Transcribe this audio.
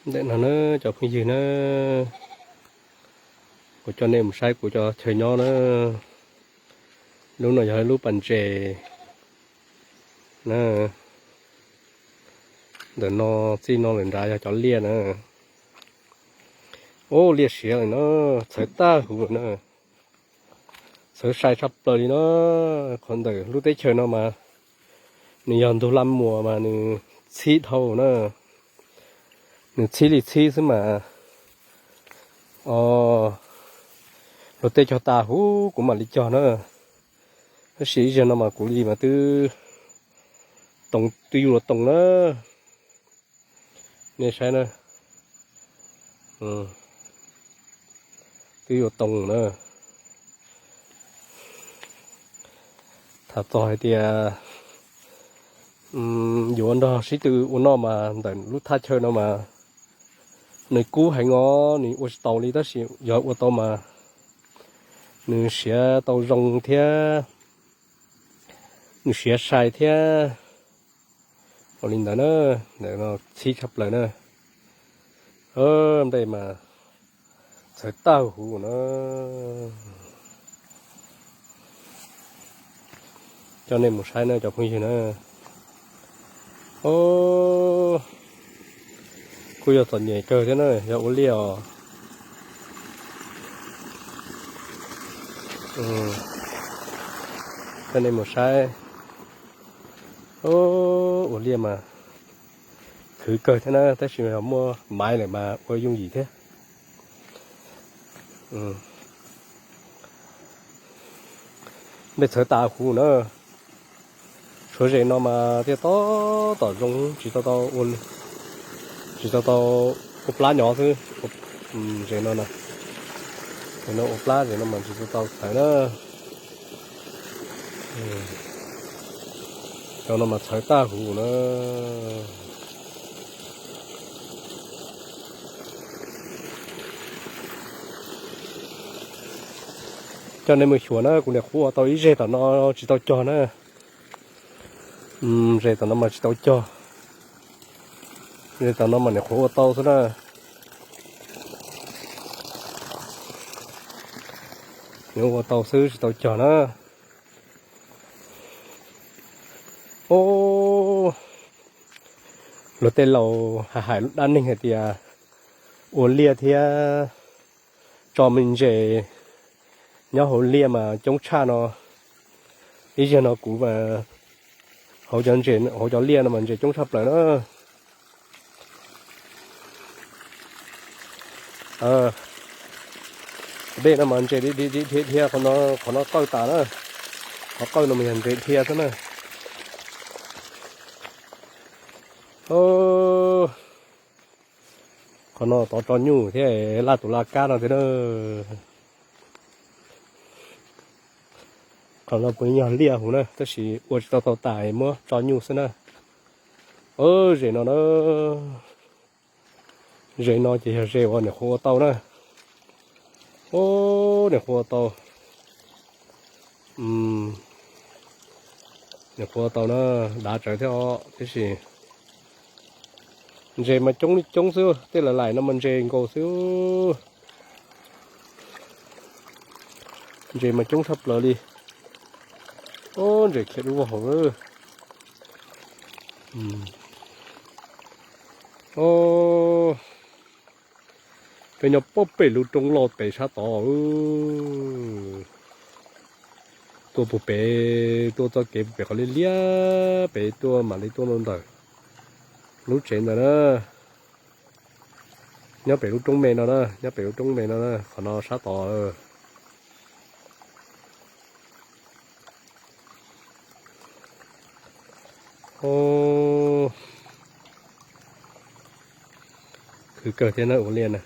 Ntawm no na cov phooj ywg na, kuv coj nej mus saib kuv cov chaw nyob na. Lub no yog lub pas ntses na. Ntawm no txij no lawm nrad yog cov liaj na. Ub, liaj siav lawm na, txhawv tag huv lawm na. Txhawv sai tshaj plaws li na. Qhov ntawm lub teb chaws no mas nws yog ntug laj muas mas nws txhib dhau na. Nws txhib li txhib xwb mas, o, luag tej cog tas huv kuv mam li cog na. Tab sis ib zaug no mas kuv li mas twb, twb yuav too na. Nej saib na, twb yuav too na. Tham txog hais tias yuav nrog sib tw ua noj mas ntawm lub thaj chaw no mas nws kub heev os, nws ua tsis taus li, tab sis yog ua tau mas nws siav tau zoo thiab, nws siav sai thiab. Ua li ntawd na, ntawm no txhib tshaj plaws na. Nplej mas txhawv tag huv na. Coj nej mus saib na cov phooj ywg na. O, kuj yog txom nyem kawg thiab na, yog ua liaj os. Coj nej mus saib. Ua liaj mas khwv kawg thiab na, tab sis yog muaj maiv lawm mas ua yooj yim thiab. Nplej txhawv tas huv na. Tshuav zes no mas thiaj tab tom zoo, tsis tau tau, tsis tau tau ua plab nyob xwb. Zes no, zes no ua plab, zes no mas tsis tau tau txhawv na. Cov no mas txhawv tag huv na. Coj nej mus xyuas na, kuv niam qhuav ua tau ib zeg tom no tsis tau cog na. Zes tom no mas tsis tau cog. Zes tom no mas niam qhuav ua tau xwb na. Niam ua tau xwb tsis tau cog na. Ub, luag tej laus hais hais lub dab neeg hais tias ua liaj thiab tso me ntses nyob hauv liaj mas coob tshaj no. Ib zaug no kuv mas hauv cov ntses, hauv cov liaj no mas ntses coob tshaj plaws na. Dej no mas ntses dhia dhia dhia, qhov no qawj tas na. Qhov qawj no mas yog ntses dhia xwb na. Qhov no tov tso nyuj thiab laj tus laj kab no thiab na. Qhov no puav leej yog liaj huv na, tab sis ua tsis tau tau tas muab tso nyuj xwb na. Zes no na, zes no ces yog zes uas niam qhuav ua tau na. Ub, niam qhuav ua tau, niam qhuav ua tau na, dav tsawv thiab os, tiam sis ntses mas coob li coob xwb, tej laim laim no mas ntses nkaus xwb. Ntses mas coob tshaj plaws li. Ub, ntses khiav dub vog hauv lawm. Peb nyob pem lub roob loj pem sab tod. Tuaj puag pem, tuaj txoj kev puag pem qhov liab liab pem tuaj mam li tuaj no ntawm lub tsev ntawd na. Nyob pem lub roob me no na, nyob pem lub roob me no na, qhov no sab tod. Khwv kawg thiab na, ua liaj na.